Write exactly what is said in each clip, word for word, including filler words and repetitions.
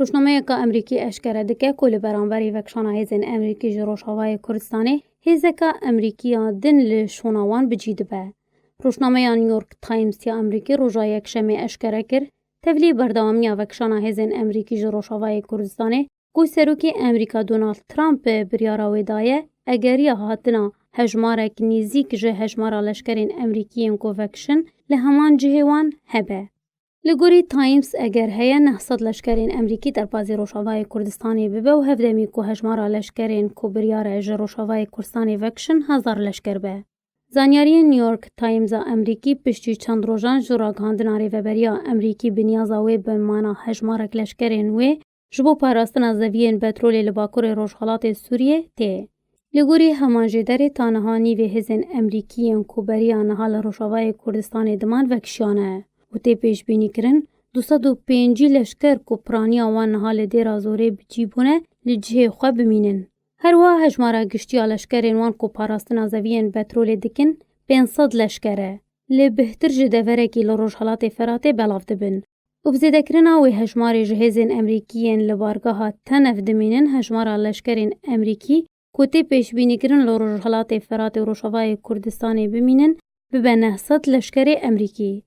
Rojnameyeke Amerîkî eşkere dike ku li beramberî vekişana hêzên Amerîkî ji Rojavayê Kurdistanê, hêzeke Amerîkî ya din li şûna wan bi cî dibe. Rojnameya New York Times ya Amerîkî roja Yekşemê eşkere kir, tevlî berdewamiya vekişana hêzên Amerîkî ji Rojavayê Kurdistanê, ku Serokê Amerîka Donald Trump biryara wê daye, egeriya hatina hejmarek nêzîk ji hejmara leşkerên Amerîkî yên ku vekişin li heman cihê wan hebe. Li gorî Times, eger heye neh sed leşkerên Amerîkî derbazî Rojavayê Kurdistanê bibe û hevdemî ku hejmara leşkerên ku biryar e ji Rojavayê Kurdistanê vekişin hezar leşker be. Zanyariyên New York Times a Amerîkî piştî çend rojan ji ragihandina Rêveberiya Amerîkî bi niyaza wê bi mana hejmarek leşkerên wê ji bo parastina zeviyên petrolê li bakurê rojhelatê Sûriyê tê. Li gorî heman jêderê, ta niha nîvê hêzên Amerîkî yên ku beriya niha li Rojavayê Kurdistanê diman vekişiyane û tê pêşbînîkirin du sed û pêncî leşker ku piraniya wan niha li Dêra Zorê bi cî bûne, li cihê xwe bimînin. Her wiha hejmara giştî ya leşkerên wan ku parastina zeviyên petrolê dikin pênc sed leşker e. Lê bêhtir ji deverekî li Rojhelatê Feratê belav dibin. Û bi zêdekirina wê hejmarê ji hêzên Amerîkî yên li bargeha Tenev dimînin, hejmara leşkerên Amerîkî ku tê pêşbînîkirin li Rojhelatê Feratê û Rojavayê Kurdistanê bimînin, bibe neh sed leşkerê Amerîkî.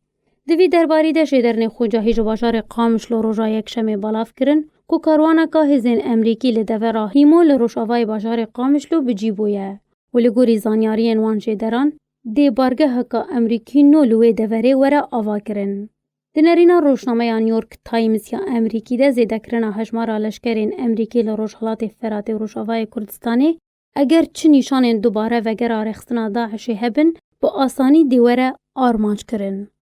Di vî derbarî de jêderên xwecihî ji bajarê Qamişlo roja Yekşemê belav kirin ku karwaneka hêzên Amerîkî li devera Hîmo li rojavayê bajarê Qamişlo bi cî bûye û li gorî zanyariyên wan jêderan, dê bargeheka Amerîkî nû li wê deverê were avakirin. Di nerîna rojnameya New York Times ya Amerîkî de, zêdekirina hejmara leşkerên Amerîkî li Rojhelatê Feratê û Rojavayê Kurdistanê, eger çi nîşanên dubare vegera rêxistina DAIŞê hebin, bi asanî dê were armanckirin.